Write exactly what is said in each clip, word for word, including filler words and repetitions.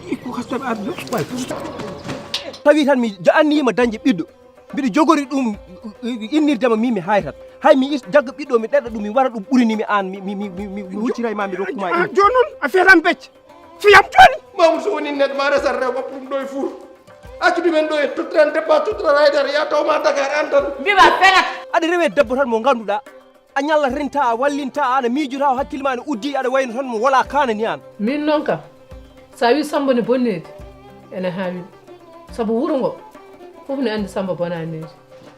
Ikku kastaɓe aduna. Tawi tan mi ja-, anniyima dañde ɓiɗɗo. Mbiɗo jogori ɗum innirde ma, min mi haytat. Hay mi is-, jagga ɓiɗɗo, mi ɗeɗa ɗum, mi waɗa ɗum ɓurini mi aan, mi, mi, mi, mi, mi huccira e ma, mi rokku ma. Ah, jooni noon, a feetan becce. Fiyam jooni. Mamoudou, so woni neɗɗo ma resat rewɓe ɗum ɗo e fuur. Accu ɗumen ɗo e tottiran debbo, a tottiran haydara, ya taw ma Dakar an tan. Mbiɗa feŋat. Aɗa rewe debbo tan mo ngannduɗaa, a ñallat renta, a wallinta, aɗa miijo taw hakkille ma ne uddi, aɗa wayno tan mo wala kaana ni aan. Min noon ka, so a wi Samba ne bonneede, ene haawi. Sabu wuro ngo, fof ne anndi Samba bonaneede.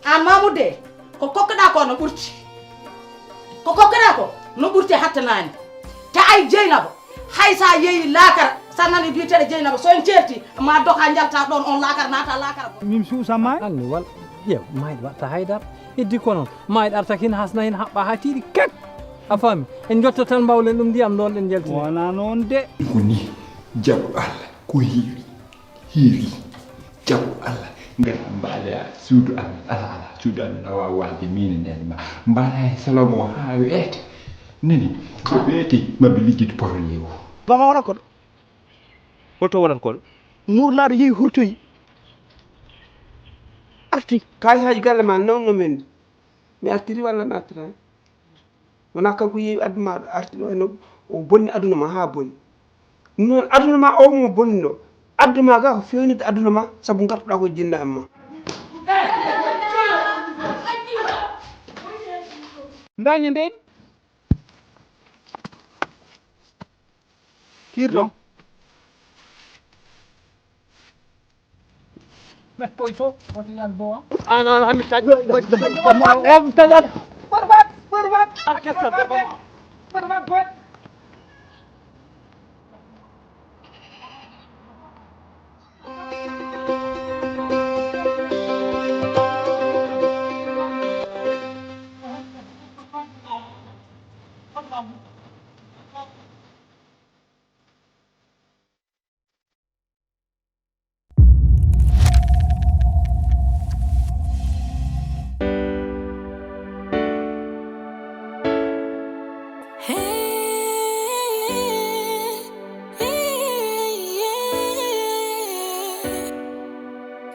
Aan Mamoudou de, ko kokkoɗaa ko no ɓurti. Ko kokkoɗaa ko no ɓurti, hattanaani. Te ay Jeynaba, hay so a yehi laakara, so a nani biyeteeɗo Jeynaba, so en ceerti, ma doka njalta ɗoon, on laakara naata laakara ko. Min suusa maay. Anni wal, ƴeew, maayɗo waɗta haydara. Heddi ko noon, maayɗo arta ko hin hasna, hin haɓɓa haa tiiɗi kak. A faami? En njotto tan mbawlen ɗum ndiyam ɗoon ɗen njaltini. Wona noon de. Ko ni, jaɓu Allah, ko heewi. Heewi, jaɓu Allah, ngara mbaaloya suudu amen. Ala, ala, suudu amen a waawa waalde, min e nene ma. Mbaaloya e salon o haa weeɓete. Nani, ko weeti, maɓe liggido porole o. Baba wona koɗo. Holto wonat koɗo? Muurlaaɗo yehi hurtoyi. Arti. Kaalisaaji galle ma nawno men. Mi artiri walla mi artiraani? Wonaa kanko yeewi aduna ma, arti ɗo, eno o bonni aduna ma haa boni. Noon aduna ma o mo bonni ɗo, aduna ma ga ko feewnitde aduna ma, sabu ngartuɗaa ko jinnaa e ma. Ndañi ndeen. Kirɗo.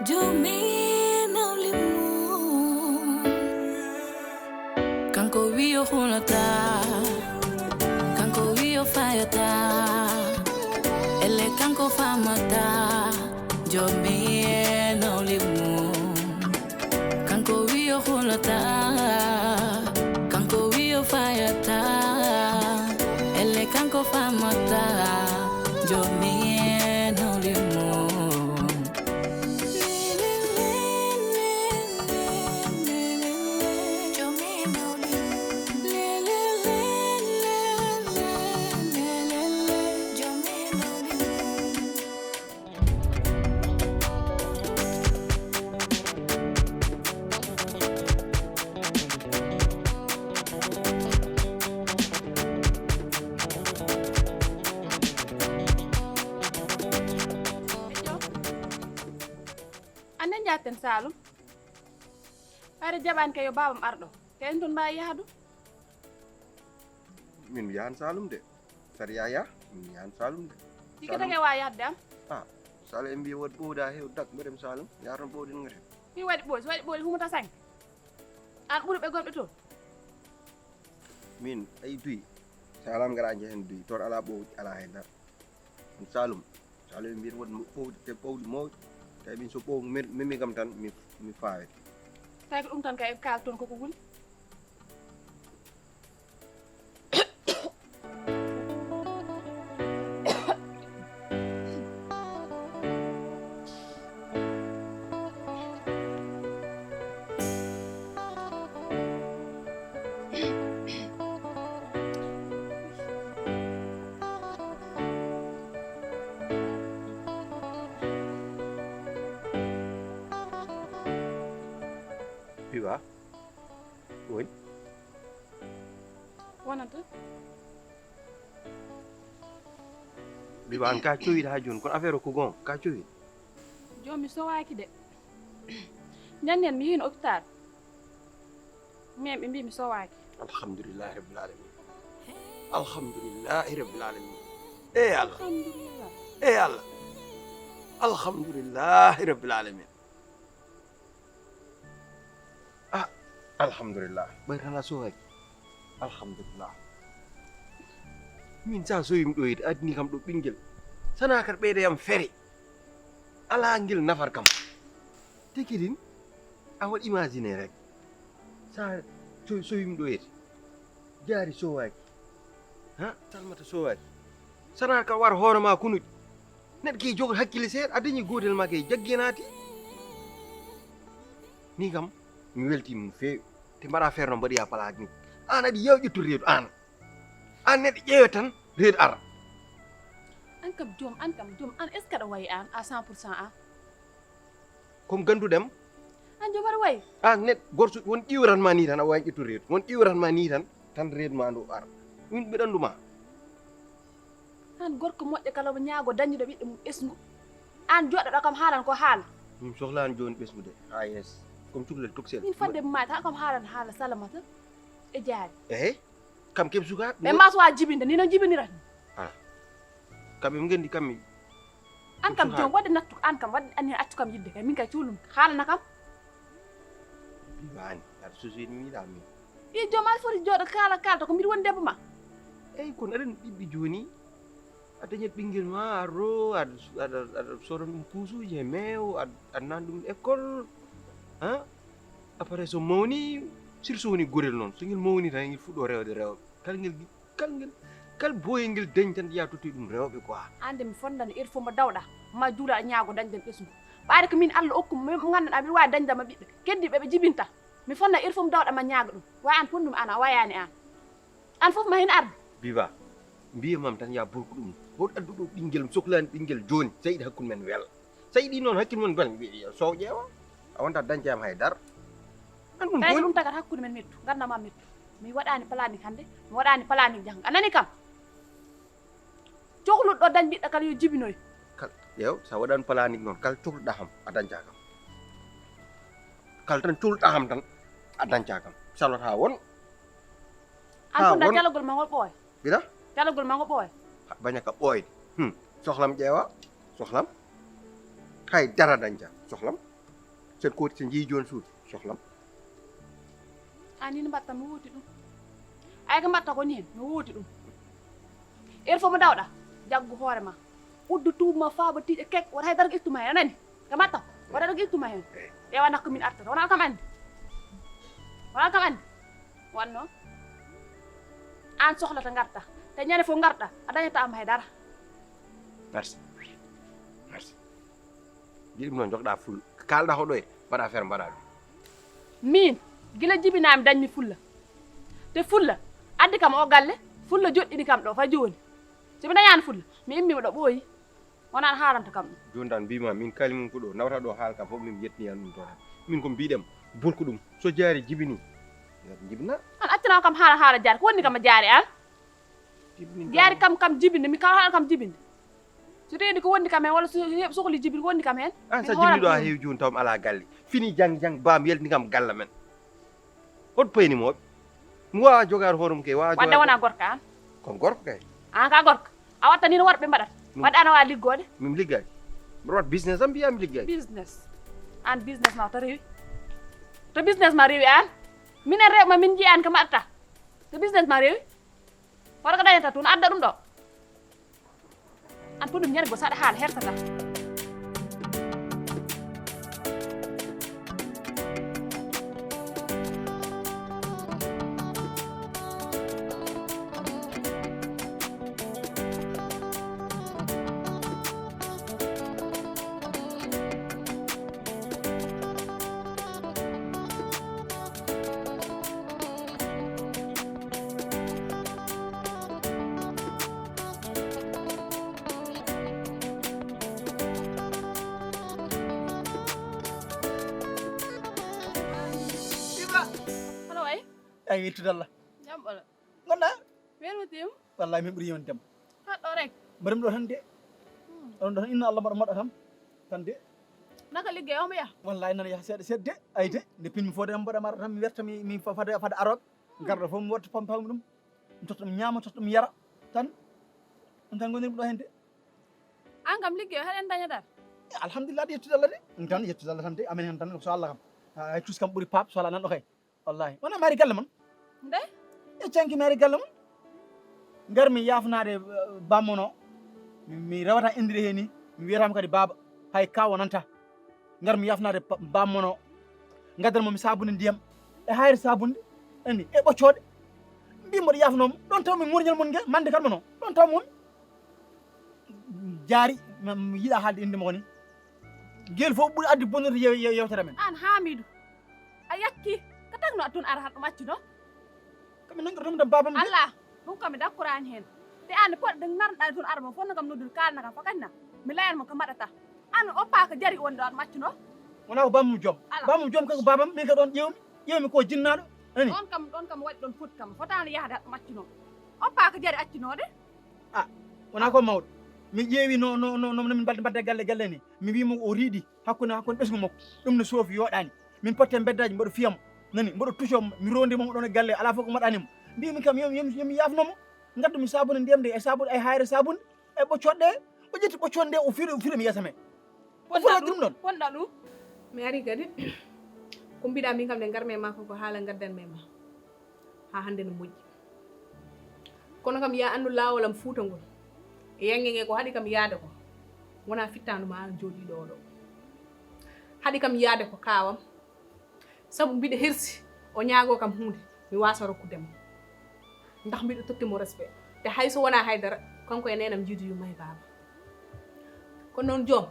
Jomi nawli mum. Kanko wiyo hulata, kanko wiyo fayata, ele kanko famata, jomi e nawli mum. Kanko wiyo hulata, kanko wiyo fayata, ele kanko famata, jomi e nawli mum. Annen njaatten Saalum. Ɓayde jaɓaani kay yo baabam ar ɗo. Kay en toon mbaawi yahdu. Min mi yahan Saalum de. Sariya yah, min mi yahan Saalum de. Hikka Saalum. Tagi waawi yahde am? Ah, Saalum en mbiyi woodi ɓowda heew dak mbaɗem Saalum. Yaha toon ɓowden ngati. Mi waɗi ɓoodi, so waɗi ɓoodi humata sañ. Aan ɓuri ɓe gonɓe toon. Min, ay duy. Saalum ngara njehen duy. Toon alaa ɓowdi, alaa hay dara. Saalum, Saalum en mbiyata woodi mo-, ɓowdi, te ɓowdi mawɗi. Tawi min so ɓowdi mem-, memi kam tan, mi, mi faawete. Tawi ko ɗum tan kay en kaalton koko woni. Biba, woni? Wonata. Biba, an ka cowiɗo haa jooni, kono affaire o ko gon, ka cowiɗo? Jooni mi sowaaki de. Ñande mi yehi hopitaal. Mais ɓe mbii mi sowaaki. Alhamdulillahi rabbil alamin. Alhamdulillahi rabbil alamin. Eh, Allah. Alhamdulillah. Ey Allah. Alhamdulillahi rabbil alamin. Ah, alhamdulillah. Ɓay tan a sowaaki. Alhamdulillah. Min sa sowimi ɗo yide, addini kam ɗo ɓinngel. Sana kar ɓeyda yam fere. Ala ngel nafar kam. Te kidin, a waɗ imagine rek. Sa so, sowimi ɗo yide. Jaari sowaaki. Ha? Salmata sowaaki. Sana ka war hoore ma kunuɗi. Neɗɗo ke jogo hakkille seeɗa, a dañi gootel ma ke jaggi naati. Ni kam, mi welti mum feewi. Te mbaɗa feere no mbaɗi a palaaki ni. An aɗa yeewa ƴettude reedu an. An neɗɗo ƴeewa tan reedu ara. An kam joom, an kam joom, an est-ce que aɗa wayi an à cent pour cent an? Comme ganduɗam. An joom aɗa wayi. An neɗɗo gorso won ƴiwran ma ni tan a wawi ƴettude reedu. Won ƴiwran ma ni tan, tan reedu ma ndu ara. Min mbiɗa andu ma. An gorko moƴƴo kala mo ñaago dañuɗo ɓiɗɗo mum ɓesngu. An joɗɗoɗo kam haalan ko haala. Min sohlani joni ɓesngude. A yes. Comme cukalel toksel. Min fadde ma ta kam haalan haala salamata. E jaari. Ehe. Kam keɓ suka. Ɓe mbawa jibinde ni no jibinirata. Ala. Kam ɓe ngendi kam mi. An kam joom waɗde nattu an kam waɗde anni accu kam yidde kay min kay cuulum haalana kam. Bibaani aɗa susude mi yiɗa min. I joom aɗa foti jooɗo kaala kaalta ko mbiɗa woni debbo ma. Eyi kono aɗen ɓiɓɓe jooni. A dañat ɓinngel ma arro aɗa aɗa aɗa sodan ɗum kuusuuji e meew aɗa aɗa nan ɗum école. Ha? Après so mawni, surtout woni gorel noon, so ngel mawni tan ngel fuɗɗo rewde rewɓe. Kala ngel kala ngel kala boyel ngel dañi tan yaa totti ɗum rewɓe quoi. An de mi fondani heure fof mbo dawɗa ma juula a ñaago dañdan ɓesngu. Ɓaade ko min Allah okkum mo nganndanɗaa mbiɗa waawi dañdama ɓiɓɓe keddiiɓe ɓe jibinta. Mi fonna heure fof mbo dawɗa ma ñaago ɗum. Wa an fondum an a wayaani an. An fof ma heen arde. Biba, mbiyamam tan yaa burko ɗum. Hoto addu ɗo ɓinngel sohlaani ɓinngel jooni. Seydi hakkunde men wel. Seydi noon hakkil mon bal mbiɗa sow ƴeewa. A wonta dañcayam hay dara. An ɗum tawi booni. Ɗum tagat hakkunde men mettu, ngannda ma mettu. Mi waɗaani planning hannde, mi waɗaani planning janngo. A nani kam? Cohluɗo dañ ɓiɗɗo kala yo jibinoy. Kal ƴeew, sa waɗaani planning noon, kala cohluɗa kam, a dañca kam. Kala tan cohluɗa kam tan, a dañca kam. Salota won. An ha tunda won. Calagol ma ngol ɓooya. Mbiɗa? Calagol ma ngol ɓooya. Baña ka ɓooyde. Hmm. Sohlam ƴeewa. Sohlam. Hay dara dañca. Sohlam. Sen kooti sen jeeyi jooni suudu. Sohlam. An ni mbatta mi woodi ɗum. Ay ko mbatta ko ni hen mi woodi ɗum. Heure fof mo dawɗa jaggu hoore ma. Uddu tuubu ma faaba tiiɗe kek wota hay dara ko ittuma hen a nani. Ko mbatta wota dara ko ittuma hen. Ƴeewa nakko min artata wona kam andi. Wona kam andi. Wanno an sohlata ngarta te ñande fof ngarɗa a dañata am hay dara. Merci. Merci. Jiɗi ɗum noon jogɗa ful kalɗa ko ɗoye mbaɗa feere mbaɗa ɗum. Min gila jibinami dañmi fulla. Te fulla addi kam o galle fulla joɗɗini kam ɗo fa joni. So mi dañani fulla mi immima ɗo ɓooyi. Wona an haalanta kam ɗum. Joni tan mbima min kali mum ko ɗo nawata ɗo haal kam fof min yetni an ɗum toon. Min ko mbiɗem burko ɗum so jaari jibini jibina. An accana kam haala haala jaari ko wonni kam a jaari an. Jibini jaari kam kam jibinde mi kaw haala kam jibinde. So tawi ko wonni kam hen walla sohli jibini ko wonni kam hen. An sa jibini ɗo a heewi joni taw mi ala galle fini jang jang bam yaltini kam galla men. Hoto paynimooɓe? Mi waawaa jogaade hoore mum kay, waawaa wadde jogaade wonaa gorko aan. Kon gorko kay. Aan ka gorko. A watta ni no worɓe mbaɗata. Wadde ana waawi liggoode. Min mi liggaaki. Mbiɗa waɗa business am mbiyaa mi liggaaki. Business. Aan business ma to rewi. To business ma rewi aan. Minen rewɓe ma min njiyaani ko mbaɗata. To business ma rewi. Hoto ko dañata toon adda ɗum ɗo. An fof ɗum ñande goo saɗa haala hertata. Hono wayi? Ay, wittude Allah. Jam ɓolo. Ngonɗa? Welma tim? Wallahi min ɓuri yewde dem. Haɗɗo rek. Mbaɗum ɗo tan de. Ɗon ɗo tan inna Allah mbaɗa moɗa kam. Tan de. Naka liggey omo yaha? Wallahi nana yaha seeɗa seeɗa de. Ay de. Nde pinmi fode tan mbaɗa mara tan mi werta mi mi fada fada arooɓe. Garɗo fof mi watta pampaw ɗum. Mi totta mi ñaama totta mi yara. Tan. Ɗum tan ngonirmi ɗo hen de. An kam liggey o, haɗen daña dar. Alhamdulillah, de yettude Allah de. Ɗum tan yettude Allah tan de, amen hen tan, so Allah kam. Ay, tus kam ɓuri paap, so Allah nanɗo kay. Wallahi. Wona maari galle mon? Nde? E canki maari galle mon? Ngar mi yafnaade, eh, bammono. Mi, mi rewata indiri he ni. Mi wiyatama kadi baaba. Hay kawo nanta. Ngar mi yafnaade ba-, bammono. Ngaddan mo mi sabunde ndiyam. E hayre sabunde. Ani, e ɓoccooɗe. Mbi mboɗo yafnoo mo. Ɗon taw mi ŋorñal mon nge, mande kadi mono. Ɗon taw mo. Jaari, mi, mi yiɗa haalde innde makko ni. Ngel fof ɓuri addi bonnude yew-, yew-, yewtere men. An Hamidou, a yakki, ko tagno a tun ara haɗɗo maccuno? Kami nanngirta ɗum tan baabam de. Allah, ɗum kam mi dakkoraani heen. Te aan poɗɗo narɗaa tun ara mo fof no kam noddude kaalna kam fof kadi na. Mi layan mo ko mbaɗata. An oppa ko jari wonde on maccuno? Wonaa ko bammum joom. Ala. Bammum joom kay ko baabam, min kadi on ƴeewmi. Ƴeewmi ko jinnaaɗo. Ani? Ɗon kam, ɗon kam waɗi ɗon foti kam. Fotaano yahde haɗɗo maccuno. Oppa ko jari accunoode? Ah, wonaa ko mawɗo. Mi ƴeewi no, no, no, no, no min mbaɗde, mbaɗde galle, galle ni. Mi wii mo o riiɗi hakkunde, hakkunde ɓesngu makko. Ɗum no soofi yooɗaani. Min potte mbeddaaji mboɗo fiya mo. Nani, mboɗo tuco mo. Mi rondi mo ɗon e galle. Alaa fof ko mbaɗaani mo. Mbiimi kam, yo, yo, yo mi yaafno mo. Ngaddu mi sabunde ndiyam nde e sabunde, ay hayre sabunde. E ɓoccooɗe ɗe. O ƴetti ɓoccooɗe nde, o firi, o firi mi yeeso men. O foti ɗum ɗon. Wonɗa ɗum? Mi ari kadi. Ko mbiɗa min kam nde ngarmi e makko ko haala ngaddanmi e ma. Haa hannde no moƴƴi. Kono kam, ya anndu laawol am Fuuta ngol. E yaŋŋe nge ko haɗi kam yahde ko. Wonaa fittaandu ma aan jooɗiiɗo oo ɗoo. Haɗi kam yahde ko kaawam. Sabu mbiɗa hersi, o ñaagoo kam huunde, mi waasa rokkude mo. Ndax mbiɗa totti mo respect. Te hay so wonaa hay dara, kanko e neenam njiidu yumma e baaba. Kono noon joom,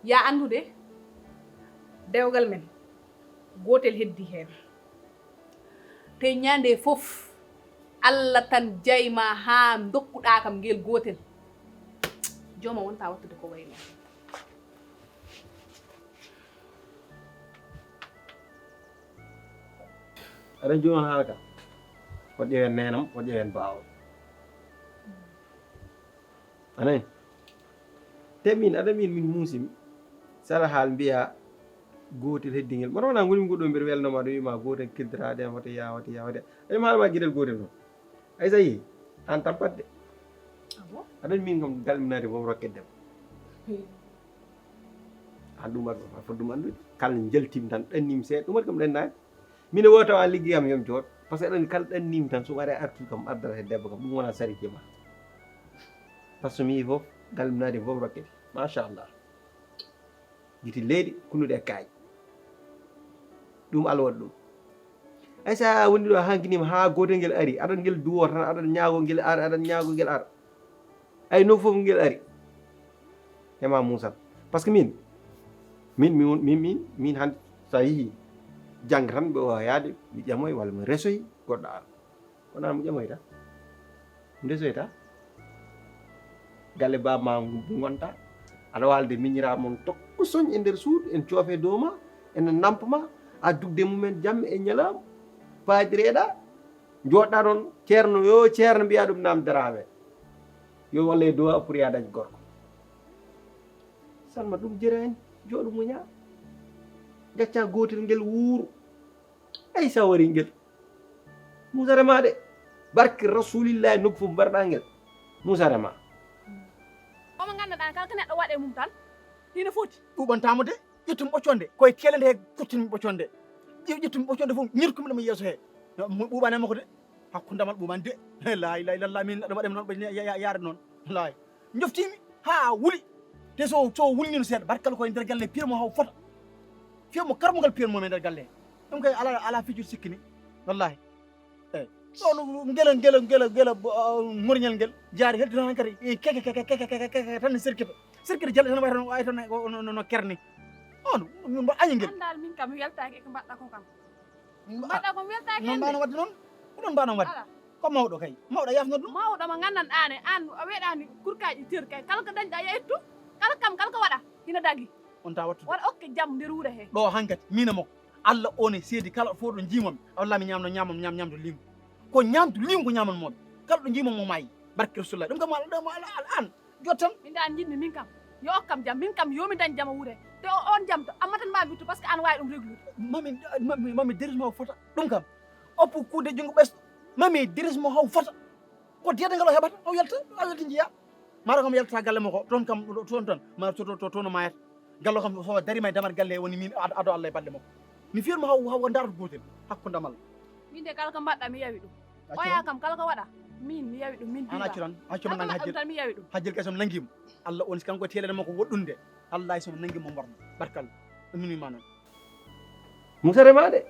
ya anndude, dewgal men, gootel heddii heen. Te ñande fof, Allah tan jayma haa ndokkuɗaa kam ngel gootel. Jooma wonta wattude ko wayi noon. Aɗa jooma haala ka. O ƴewen neenam, o ƴewen baawam. A nani? Te min, aɗa min, min muusimi. Sara haal mbiya gootel heddingel. Mbaɗa wona ngonimi ko ɗo mbiɗa welnoma ɗo wiima gootel kirdiraaɗe am, hoto yaa, hoto yaa, hoto yaa. Aɗa mi haala ma giɗel gootel noon. Ay sa yii, an tampat de. Ah bon? Aɗa min kam galminaade fof rokketde ma. Hmm. An ɗum waɗi, a foti ɗum anndude. Kala njaltimi tan, ɗannimi seeɗa, ɗum waɗi kam ɗannaade. Mino wota an liggi am yom joot. Parce que ɗon kala ɗannimi tan so wari artu kam addata he debbo kam ɗum wona sari jema. Parce que mi fof galminaade fof rokkete. Machallah. Giti leydi kunnuɗe e kaaƴ. Ɗum Allah waɗi ɗum. Ay sa woni ɗo hankinima ha gotel ngel ari aɗan ngel duwo tan aɗan ñaago ngel ar aɗan ñaago ngel ar. Ay nokku fof ngel ari ema musal. Parce que min min min min min hande sa yeehi jangga tan ɓe wawa yaade mi ƴamoy walla mi resoy goɗɗo ara kono an mi ƴamoyta mi resoyta galle baba ma ngu gonta aɗa walde miñira mon tokko soñ e nder suudu en coofe dow ma ene nampa ma a dugde mumen jamma e ñalawma paadireɗa joɗɗa ɗon ceerno yo ceerno mbiya ɗum nam darame yo walle dowa pour ya dañ gorko salma ɗum jerani joɗo muña gacca gotel ngel wuuru ay sa wari ngel musare ma de barke rasulillahi nokku fof mbarɗa ngel musare ma omo ganduɗa kala ko neɗɗo waɗe mum tan hino foti ɓuɓantamo de ƴettum ɓocconde koye telede he ƴettum ɓocconde ƴettum ɓocconde fof ñirkumi ɗum e yeeso he ɓuɓanema ko de hakkundamal ɓuɓande la ilaha illallah min aɗa waɗema noon ɓe yaade noon lay joftimi ha wuli te so so wulnino seeɗa barkal koye nder galle piirmo haw fota fiyamo karmogal piirmo e nder galle ɗum kay ala ala fijir sikkini wallahi eyyi ɗo ngela ngela ngela ngela ŋorñal ngel jaari heddi tan kadi keke keke keke keke tan ne sirkita sirkita jalle tan wayata no wayata no kerni on mbo añi ngel andal min kam mi weltaki eko mbaɗɗa ko kam mbaɗa ko weltaki non mbano wadde noon ko ɗon mbano wadde ko mawɗo kay mawɗo yafno ɗum mawɗo mo gandanɗa ne an a weɗani kurkaji ter kay kala ko dañɗa ya ettu kala kam kala ko waɗa ina dagi on ta wattu waɗa okke jam nder wuuro he ɗo hankadi mina makko allah one seedi kala fof ɗo jimomi walla mi ñamno ñamam ñam ñamto lingu ko ñamto lingu ko ñamanmomi kala ɗo jimomi mo mayi barke rasulullah ɗum kam ala ɗo ala an jottan min dal jiɗmi min kam yo okkam jam min kam yomi dañ jama wuure te o on jam to amma tan ma wittu parce que an wawi ɗum reglude mami mami mami deris mo fota ɗum kam oppu kuude junngo ɓesɗo mami deris mo haw fota ko diyata ngal o heɓata o yalta o yalta jeeya Mara kam yaltata galle makko, toon kam, toon tan, mara to, to, to, toon o mayata. Gallo kam so darima e damar galle he woni min ado, ado Allah e balɗe makko. Mi fiyat mo haw, haw darata gootel, hakkunde am Allah. Min de kala ko mbaɗɗa mi yawi ɗum. Accu Oya tan. Kam kala ko waɗa, min mi yawi ɗum, min An accu tan, accu man nanngi hajjel. Tan mi yawi ɗum. Hajjel kay so nanngiima. Allah on si kanko e teelede makko woɗɗunde. Allah so nanngiima mo mborno. Barkalla. Ɗum min ma noon. Musere ma de.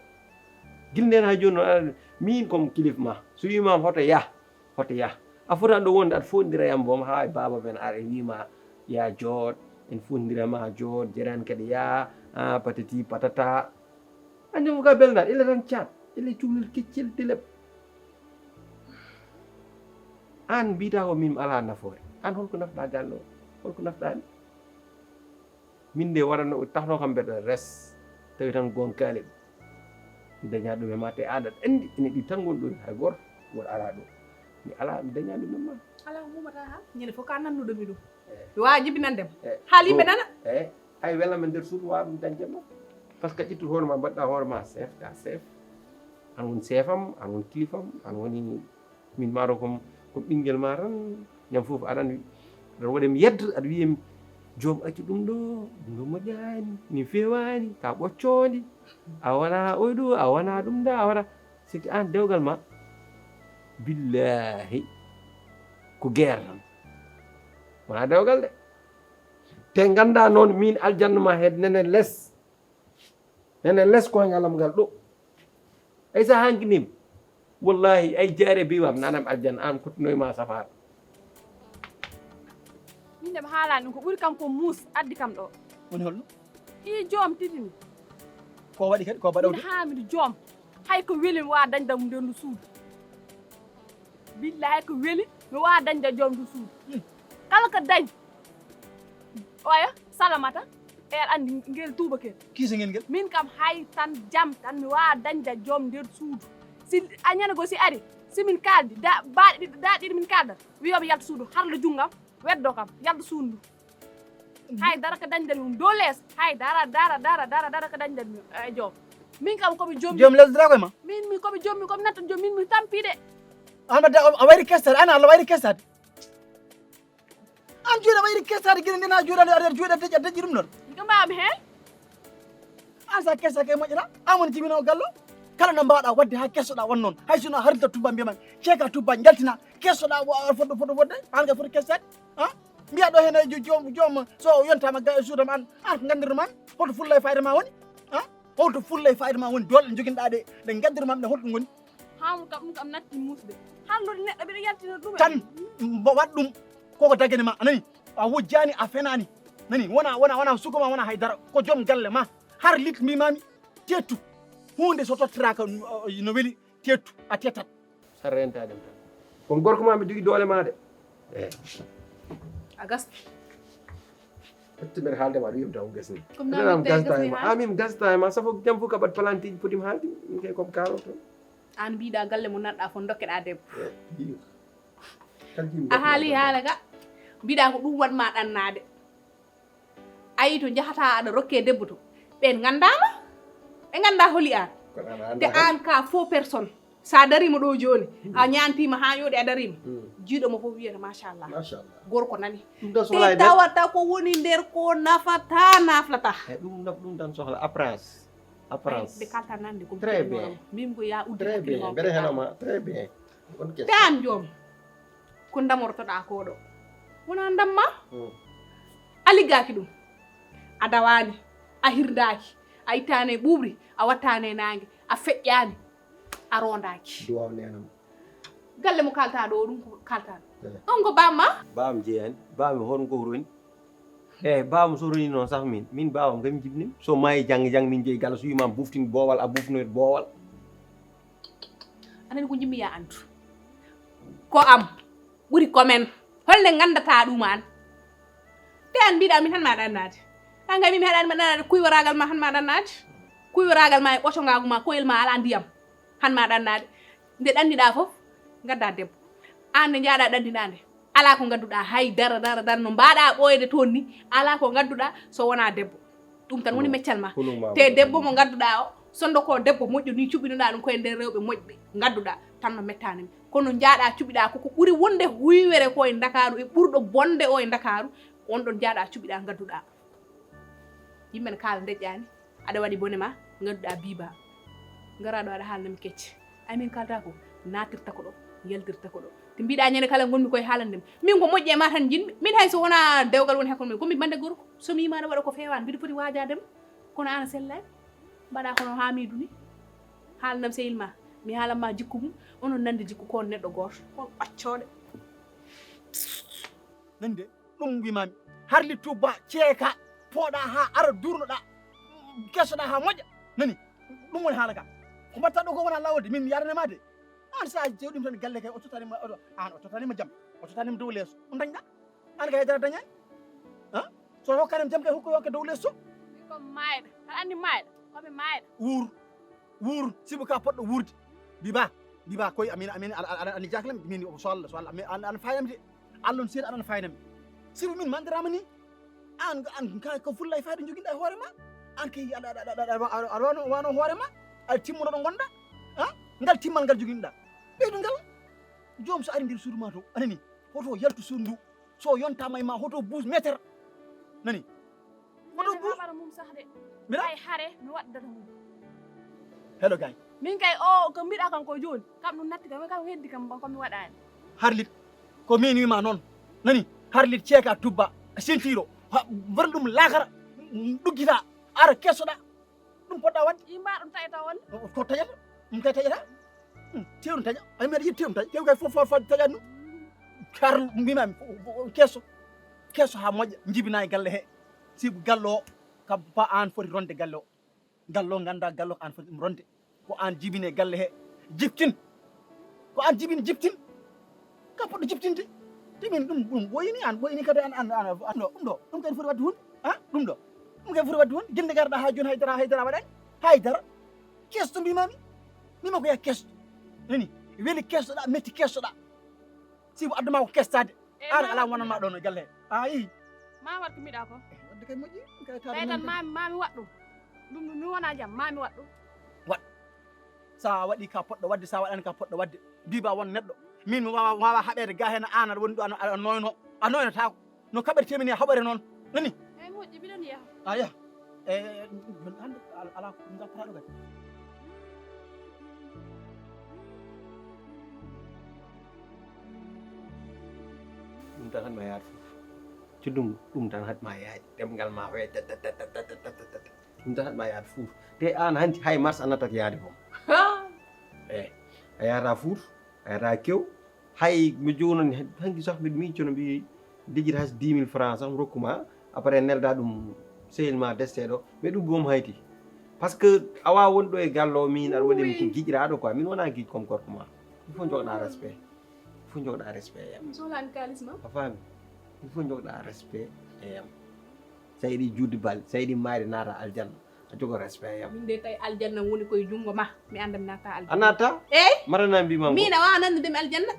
Gilneen ha jooni noon, aɗa, min comme kilif ma. So wiima hoto yah, hoto yah. A fota ɗo wonde aɗa foondira yam boom ha e baaba men ar e wiima ya jooɗ, en foondira ma jooɗ, jeran kadi ya, ah, patati patata. Anndi mo ka belnat, ila tan caat, ila cukalel keccel telep. An mbiyata ko min ala nafoore. An holko nafɗa galle o? Holko nafɗa mi? Min de waɗanno, taxno kam mbeɗa res, tawi tan gonkaali ɗum. Mi daña ɗum e ma, te aɗa anndi, ene ɗi tan ngoni ɗo, hay gooto, gooto alaa ɗo. Mi alaa, mi daña ɗum e ma. Alaa ko mumata ha? Ñande fof ka nannuɗo mi ɗum. Eh. Mi waawa jibinande ma. Eh, haali yimɓe nana. Eh, ay wela men nder suudu waawa ɗum dañde ma. Parce que ƴettu hoore ma, mbaɗɗa hoore ma chef, ka chef. An woni chef am, an woni kilifa am, an woni min maaro kom, kom ɓinngel ma tan, ñande fof aɗa anndi, aɗa waɗi mi yedda, aɗa wiya mi, "Joom accu ɗum ɗo, ɗum ɗo moƴƴaani, ni feewaani, ka ɓoccoondi, a wona oy ɗo, a wona ɗum ɗa, a wona." Sikki an dewgal ma, billahi, ko guerre tan. Wona dewgal de. Te ngannda noon min aljanna ma he nene les. Nene les koyngal am ngal ɗo. Ay sa hankinima. Wallahi, ay jaare biwam nanam aljanna, an kotinoy ma safara. Min de mi haalani ɗum, ko ɓuri kam ko muus addi kam ɗo. Woni holno? Ii joom titini. Ko waɗi kadi, ko baɗawde? Min haa miɗo joom. Hay ko weli mi wawa dañde mo nder ndu suudu. Billahi ko weli mi wawa dañde joom ndu suudu. Hmm. Kala ko dañ. Oya, Salamata, e aɗa anndi ngel tuubakel. Kiisa ngel ngel? Min kam hay tan jam tan mi wawa dañde joom nder suudu. Si a ñande goo si ari, si min kaaldi, da, baaɗe ɗiɗi, da ɗiɗi min kaaldat, wiyoɓe yalta suudu, harla junngam, weddo kam, yalta suudu ndu. Hay dara ko dañde ɗum, dow lees, hay dara, dara, dara, dara, dara ko dañde ɗum, e joom. Min kam ko mi joom. Joom lesdira koye ma? Min, min ko mi joom, min ko mi natta joom, min mi tampi de. An wadde a, a wayri kessat, an Allah wayri kessat. An juuɗe wayri kessade gila nden ha juuɗe aɗa juuɗe deƴƴa deƴƴi ɗum ɗon. Ko mbawmi hen? An sa kessa kay moƴƴata, an woni jibinowo gallo. Kala no mbawɗa wadde ha kessoɗa won noon. Hay sino harlita tubba mbiyama, ceeka tubba jaltina, kessoɗa wo a foto foto fodde, an kay foto kessade. Ha? Mbiya ɗo hen e jo-, joom, joom so yontama ga e suudam an, an ko gandirɗo man, holto fulla e fayda ma woni? Ha? Holto fulla e fayda ma woni? Dole ɗe joginɗa ɗe, ɗe gaddirma ɗe holto ngoni? Haamon kam, ɗum kam natti muusde. Hanndude neɗɗo, mbiɗa yaltina ɗum e tan, mbo waɗ ɗum, koko dagani ma, a nani? A wujjaani, a fenaani. Nani? Wona, wona, wona suka ma, wona haydara. Ko joom galle ma. Har lit mbimami, teettu. Huunde so tottiraka, uh, no weli, teettu. A teettat. Sa rentaade ma tan. Ko gorko ma, mbiɗa jogii doole ma de. Eh. A gasti. Ette mbeɗa haalde ma, ɗum yimta ko gasni. Ɗum ɗam gasta e ma. Amin gasta e ma. Safo jam fof kaɓat palantiiji poti mi haalde. Min kay comme kaalo tan. Aan mbiɗa galle mo nanɗa fof dokkeɗa debbo. Eh, iyo. A haali haala ka. Mbiɗa ko ɗum waɗ ma ɗannaade. A yii to njahata aɗa rokke debbo to. Ɓen nganndaama. Ɓe ngannda holi aan. Te aan ka faux personne. Sa darima ɗo jooni, a ñaantima ha yooɗi a darima. Jiiɗo mo fof wiyata machallah. Machallah. Gorko nani. Ɗum tan sohla e nder. Tawata ko woni nder ko nafata, naflata. E ɗum naf-, ɗum tan sohla apparence. Apparence. Ɓe kalta nande ko. Très bien. Min ko ya uddi. Très bien. Mbeɗa henoma. Très bien. Bonne question. Te an joom. Ko ndamortoɗa ko ɗo? Wona ndamma? A liggaaki ɗum. A dawaani. A hirdaaki. A ittaani e ɓuuɓri. A wattaani e naange. A feƴƴaani. A rondaaki. Duwaw nenam. Galle mo kalta ɗo, ɗum ko kalta ɗo. Eh. Ɗum ko bamma? Bam jeeyani. Bami hon ko roni? Eh, bam so roni noon sah min. Min bamam kam jibnim. So maayi jang jang min jeeyi galle so wiima buftin boowal, a bufnoyt boowal. Anan ko jimmi ya antu. Ko am. Ɓuri ko men. Holnde nganndata ɗum aan? Te aan mbiɗa min han ma ɗannaade. Aan kay min mi haɗaani ma ɗannaade, kuyworagal ma han ma ɗannaade. Kuyworagal ma e ɓocongaagu ma, koyel ma alaa ndiyam. Han ma ɗannaade. Nde ɗanniɗa fof, ngadda debbo. Aan nde njaaɗa ɗanniɗa nde, alaa ko ngadduɗa hay dara, dara, dara. No mbaɗa ɓooyde toon ni, alaa ko ngadduɗa so wonaa debbo. Ɗum tan woni meccal ma. Te debbo mo ngadduɗa o, sonndo ko debbo moƴƴo ni cuɓɓinoɗa ɗum koye nder rewɓe moƴɓe ngadduɗa. Tan no mettaani mi. Kono njaaɗaa cuɓiɗaa ko, ko ɓuri wonde huywere ko e Ndakaaru e ɓurɗo bonde o e Ndakaaru, on ɗon njaaɗaa cuɓiɗaa ngadduɗaa. Yimɓe ne kaala ndeƴƴaani, aɗa waɗi bone ma, ngadduɗaa biiba. Ngaraa ɗo aɗa haalna mi kecce. Ay min kaalata ko, naatirta ko ɗo, yaltirta ko ɗo. Te mbiɗaa ñande kala ngonmi koye haalande mi. Min ko moƴƴi e ma tan njiɗmi. Min hay so wonaa dewgal woni hakkunde men, ko mi bannde gorko. So mi yimaa aɗa waɗa ko feewaani, mbiɗa foti waajaade ma. Kono aan a sellaani. Mbaɗaa kono Haamiidu ni. Haalanam sehil ma. Mi haalan ma jikku mum. Onon nande jikku ko on neɗɗo gooto. Ko on ɓaccooɗe. Nani de, ɗum mbimami. Harli tuba, ceeka, pooɗa haa ara durnoɗa. Kesoɗa haa moƴƴa. Nani? Ɗum woni haala ka. Ko mbatta ɗo ko wona lawol de, min mi yarane ma de. An sa jewɗim tan galle kay, o totani ma, o, an o totani ma jam. O totani ma dow leeso. Ɗum dañɗa? An kay dara dañani? Ha? So hokkani jam kay, hokko yokke dow leeso. Ko mayɗa. Aɗa anndi mayɗa? Ko mi mayɗa. Wuur. Wuur. Sibu ka poɗɗo wuurde. Biba. Biba koy amin, amin, aɗa, aɗa, aɗa anndi jaklam, min o so Allah, so Allah, amin, an, an fayam de. Allah on seeɗa aɗa fayna mi. Sibu min mandirama ni. An, an ka ko fulla e fayda joginɗa e hoore ma. An kay aɗa, aɗa, aɗa, aɗa, aɗa, aɗa wano, wano hoore ma. Aɗa timmono ɗo ngonɗa. Ha? Ngal timmal ngal joginɗa. Ɓeydu ngal. Joom so ari nder suudu ma to. Anani. Hoto yaltu suudu ndu. So yontama e ma hoto buus meter. Nani? Hoto buus. Haɓara mum sah de. Mira? Ay hare mi waɗdata mum. Hello gay. Min kay o ko mbiɗa kan ko jooni. Kam ɗum natti kam, kam heddi kam ko mi waɗani. Harlit. Ko min wima noon. Nani? Harlit ceeka tubba. Sentiiɗo. Ha, mbar ɗum laakara. Ɗuggita. Ara kesoɗa. Ɗum poɗɗa waɗde. I mbaɗum taƴata wonde. Ko taƴata? Ɗum kay taƴata? Hmm, tew ɗum taƴa. Ay mbiɗa yiɗi tew ɗum taƴa. Tew kay fof, fof, fof taƴat ɗum. Kar mbimami, keso. Keso haa moƴƴa, njibina e galle he. Sibu galle o, kam ba aan foti ronde galle o. Galle o ngannda galle o ko aan foti ɗum ronde. Ko aan jibine galle he. Jibtin. Ko aan jibini, jibtin. Ka poɗɗo jibtinde. Te min ɗum, ɗum ɓooyini aan, ɓooyini kadi aan, aan, aan, aan ɗo, ɗum ɗo. Ɗum kadi foti waɗde hunde. Ha? Ɗum ɗo. Ɗum kadi foti waɗde hunde. Gilnde garɗa haa jooni haydara, haydara waɗani. Haydara. Kesto mbimami. Mbima ko ya kesto. Nani? Weli kestoɗa, metti kestoɗa. Sibu addu ma ko kestade. Aan ala wonanma ɗo no galle he. A yii? Ma waɗ ko mbiɗa ko. Eh, waɗde kay moƴƴi. Kay taade tawi tan ma, ma mi waɗ ɗum. Ɗum mi wona jam, ma mi waɗ ɗum. Waɗ. Sa waɗi ka poɗɗo waɗde, sa waɗani ka poɗɗo waɗde. Biba won neɗɗo. Min mi wawa, wawa haɓede ga hen aan aɗa woni ɗo, aɗa, aɗa noyno. A noynotako. No kaɓete min e haɓere noon. Nani? Eyi moƴƴi, mbiɗon yaha. A yaha. E, hannde ala, ala ko ngal paraɗo kadi. Ɗum tan haɗma yaade fof. Cuddum ɗum tan haɗma yaade. Ɗemngal ma hoye. Ɗum tan haɗma yaade Fuuta. Te aan hanti hay mars a nattat yaade boom. Eyi, a yahata Fuuta, a yahata Kew. Hay mi jooni hanki sax mbiɗa miijo no mbiyi dejit has dix mille francs sax mi rokkuma. Après nelda ɗum sehil ma desteɗo. Mais ɗum boom hayti. Parce que a wawa won ɗo e galle o min aɗa waɗi mi giƴiraɗo quoi. Min wona giƴ comme gorko ma. Il faut jogoɗa respect. Il faut jogoɗa respect e am. Mi sohlani kalis ma. A faami? Il faut jogoɗa respect e am. Sa yiɗi juutde bal, sa yiɗi maayde naata aljanna, a jogo respect e am. Min de tawi aljanna woni koye junngo ma, mi annda mi naata aljanna. A naata? Eyi? Marana mbima ko? Min a wawa nanndude mi aljanna.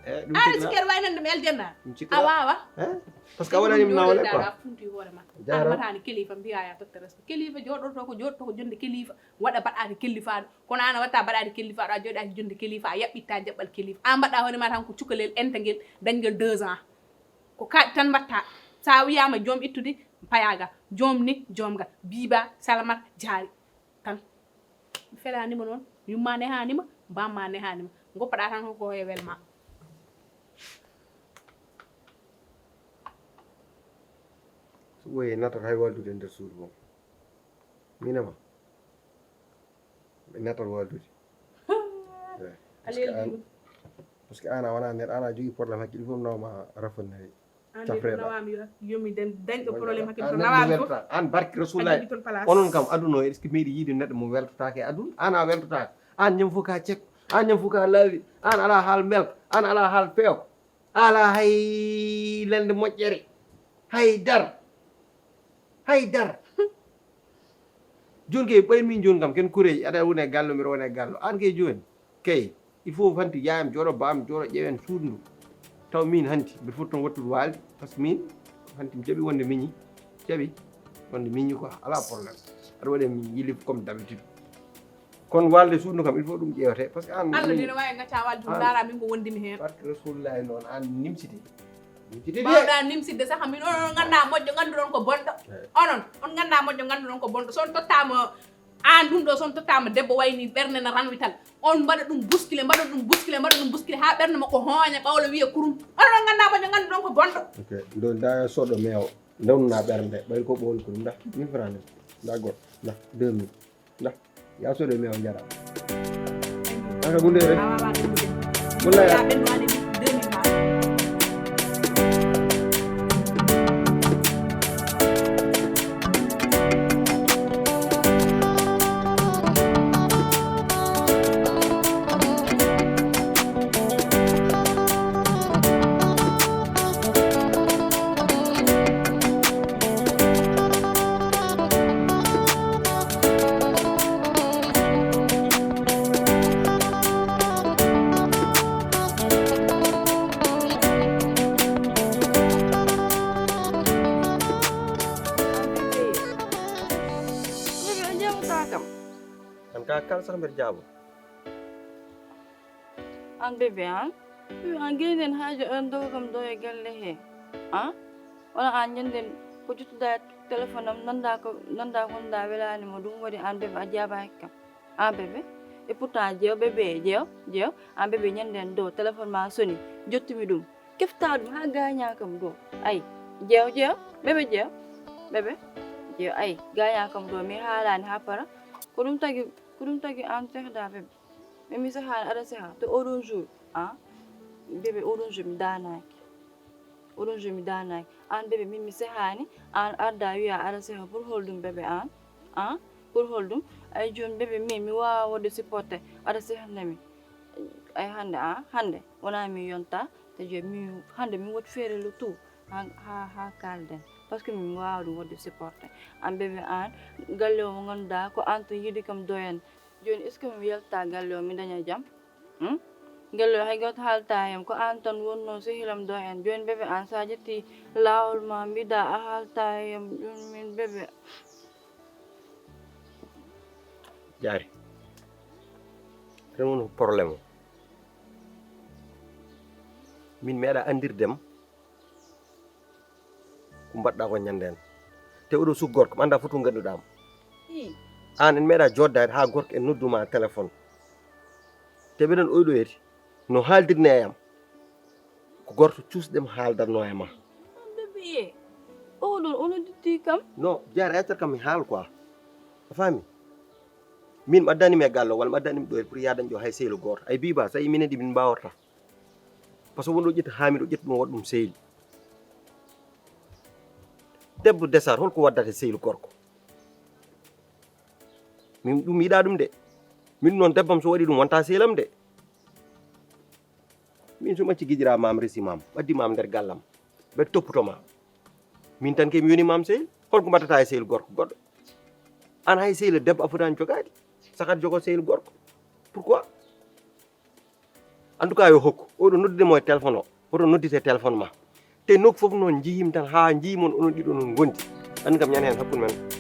Eh, ɗum aɗa sikki aɗa wawi nanndude mi aljanna? Ɗum sikki a wawa? Eh? Parce que a waɗani mi nawle quoi. Funti hoore ma. Jarama. An matani kilifa mbiya ya totta respect. Kilifa joɗoto ko joɗoto ko jonde kilifa. Waɗa baɗaade kellifaɗo. Kono an a watta baɗaade kellifaɗo, a joɗaki jonde kilifa, a yaɓɓitta jaɓɓal kilifa. An mbaɗa hoore ma tan ko cukalel entagel, dañgel deux ans. Ko kaaɗi tan mbatta. Sa wiyama joom ittude, payagal. Joom ni, joom gal. Biba, salamata, jaari. Tan. Mi felanima noon. Yumma nehanima, bamma nehanima. Goppaɗa tan ko e welma. So ɓooyi natat hay waldude e nder suudu mum. Min e ma. Mi natat waldude. Eh, parce que an, parce que an a wona neɗɗo, an a jogui problème hakkille, fof nawma rafonnere. An de nawami yo, yomi den dañɗo problème hakkille to nawami fof. An barke Rasulullah. Onon kam aduna o est-ce que meeɗi yiide neɗɗo mo weltotake e aduna? An a weltotake. An ñam fof ka cek. An ñam fof ka laawi. An ala haal melka. An ala haal peew. Ala hay lande moƴƴere. Hay dar. Hay dar. Joni kay ɓay min joni kam ken kureji aɗa woni e gallo mbiɗa woni e gallo an kay joni kay il faut hanti yayam jooɗo bam jooɗo ƴewen suudu ndu taw min hanti mbiɗa foti toon wattude waalde par ce que min hanti mi jaɓi wonde miñi jaɓi wonde miñi quoi ala problème aɗa waɗi mi yili comme d'habitude. Kono walde suudu kam, il faut ɗum ƴeewete, parce que an... Allah ni no waawi ngacca walde ɗum, ndaara min ko wondimi heen. Barke Rasulullahi, noon an nimsiti. Nimsiti de. Mbaawɗaa nimsitde saka min, onon on nganndaa moƴƴo, ngannduɗon ko bonɗo. Onon, on nganndaa moƴƴo, ngannduɗon ko bonɗo. So on tottaama aan ɗum ɗo, so on tottaama debbo wayni ɓernde na ranwital, on mbaɗa ɗum buskile, mbaɗa ɗum buskile, mbaɗa ɗum buskile haa ɓernde makko hooña, ɓawlo wiya kurum. Onon on nganndaa moƴƴo, ngannduɗon ko bonɗo. Ok, ndo nda soɗo meewo, ndewna ɓernde, ɓayri ko ɓool kurum, nda, mille francs nde, nda goɗɗo, nda, deux mille, nda, ya soɗo meewo, njara. Aka gunde rek. Wallahi. An ka kala sax mbeɗa jaabo. An bébé an, bébé an geyden haajo an dogo kam ɗo e galle he. An wala an ñanden ko jottuda téléphone am, nanda ko nanda ko nda welani mo, ɗum waɗi an bébé a jaabaaki kam. An bébé, et pourtant jeew bébé, jeew jeew, an bébé ñanden ɗo téléphone ma soni, jottumi ɗum, kefta ɗum ha gaaña kam ɗo. Ay, jeew jeew, bébé jeew, bébé jeew, ay gaaña kam ɗo mi haalani ha para. Ko ɗum tagi, ko ɗum tagi an sehda bébé. Min mi sehani aɗa seha to oɗon jour an bébé, oɗon jour mi danaki. Oɗon jour mi danaki an bébé, min mi sehani an arda wiya aɗa seha pour holɗum bébé an? An pour holɗum? Ay joni bébé min mi wawa wodde supporté aɗa sehanami. Ay hande an hande wona mi yonta te je mi hande mi wot feere le tout ha ha ha kalden parce que min mi wawa ɗum wodde supporté an bébé an galle o mo ganduɗa ko an to yiɗi kam doyan. Joni est ce que mi yalta galle o mi daña jam? Hmm? Galle o hay goto haalta hen ko an tan wonno sehilam do en joni bébé an sa ƴetti lawol ma mbiɗa a haalta hen ɗum min bébé. Jaari. Ɗum woni problème o. Min meeɗa andirdem ko mbaɗɗa ko ñande hen. Te oɗo suk gorko mi anda foto ganduɗamo. An en meeɗa joddade ha gorko en nodduma téléphone. Te ɓeɗen oyɗoyede no haaldirne e am. Ko gorto cuusɗem haaldatno e ma. Bébé, oɗon o nodditti kam. No, jare accat kam mi haal quoi. A faami? Min mi addani mi e galle walla mi addani mi ɗo pour yadan ƴo hay sehil goto ay biba sa yi minen ɗi min mbawata. Par ce que wonɗo ƴetta ha miɗo ƴetta ɗum waɗa ɗum sehil. Debbo desar holko waddata sehil gorko? Min ɗum yiɗa ɗum de. Min noon debbam so waɗi ɗum wonta sehilam de. Min so macci gijira mam resi mam ɓaddi mam nder gallam. Ɓe topputo ma. Min tan ke mi yoni mam sehil. Holko mbattata e sehil gorko goɗɗo? An hay sehil debbo a fotani jogade. Sakat jogo sehil gorko. Pourquoi? En tout cas yo hokku oɗo noddude mo e téléphone o. Oto noddite téléphone ma. Te nokku fof noon njihim tan ha njimon onon ɗiɗo noon gondi. Anni kam ñande hen hakkude men.